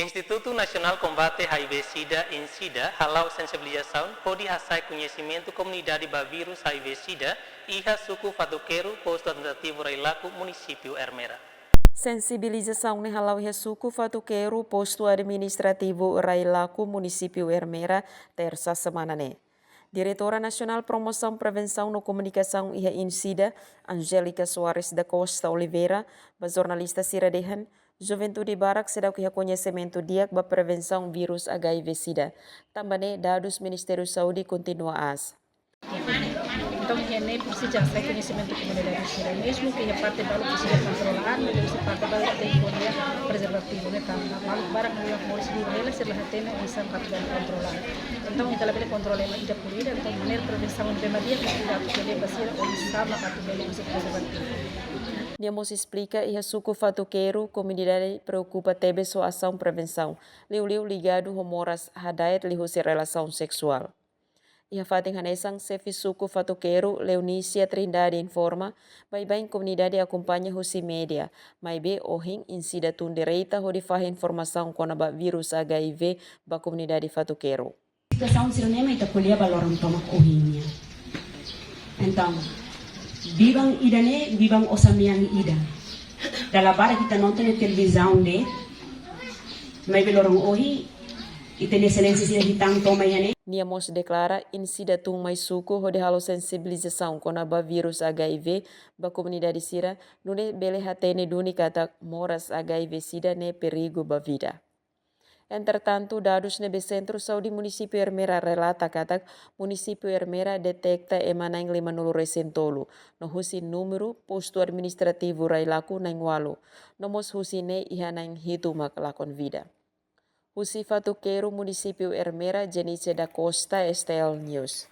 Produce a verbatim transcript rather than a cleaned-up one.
Institutu Nasionál Kombate HIV SIDA, INCIDA, hala'o sensibilizasaun hodi hasa'e koñesimentu komunidade ba vírus HIV SIDA iha suku Fatuquero, postu administrativu Railaco, munisípiu Ermera. Sensibilizasaun ne'e hala'o iha suku Fatuquero, postu administrativu Railaco, munisípiu Ermera, tersa semana ne'e. Diretora Nasionál Promosaun Prevensaun no Komunikasaun iha INCIDA, Angélica Soares da Costa Oliveira, ba jornalista sira dehan, juventude barak seidauk iha koñesimentu di'ak ba prevensaun vírus HIV SIDA. Tanba ne'e dadus Ministériu Saúde kontinua aas. Entaun, iha ne'e presiza hasa'e koñesimentu komunidade sira, mezmu ke iha parte balu presiza kontrola, mas iha parte balu tenke uza prezervativu, ne'e tanba balu barak ne'ebé moris liu hela sira la hatene oinsá mak atu bele kontrola. Entaun, ita labele kontrola ema ida por ida, entaun maneira prevensaun ne'ebé mak di'ak mak ita atu bele ba sira oinsá mak atu bele uza prezervativu. Nia mós esplika iha suku Fatuquero, komunidade preokupa tebes ho asaun prevensaun, liuliu ligadu ho moras hada'et liuhusi relasaun seksuál. Iha fatin hanesan, xefe suku Fatuquero, Leonícia Trindade informa, baibain komunidade akompaña husi média, maibé ohin INCIDA tun direta hodi fahe informasaun kona-ba vírus HIV ba komunidade Fatuquero. Situasaun sira-ne'e mak ita ko'alia ba loron tomak ohin nian. Entaun, biban ida-ne'e, biban osan-mean ida. Dala barak ita nonton iha televizaun de'it, maibé loron ohin, ita-nia exelénsia sira hetan tomak iha ne'e. Nia mós deklara, INCIDA tun mai suku hodi halo sensibilizasaun kona-ba vírus HIV ba komunidade sira, nune'e bele hatene duni katak moras HIV SIDA ne'e perigu ba vida. Entretantu, dadus ne'ebé Sentru Saúde Munisípiu Ermera relata katak munisípiu Ermera deteta ema na'in lima-nulu resin tolu, no husi númeru postu administrativu Railaco na'in ualu, no mós husi ne'e iha na'in hitu mak lakon vida. Husi Fatuquero, munisípiu Ermera, Jenice da Costa, STL News.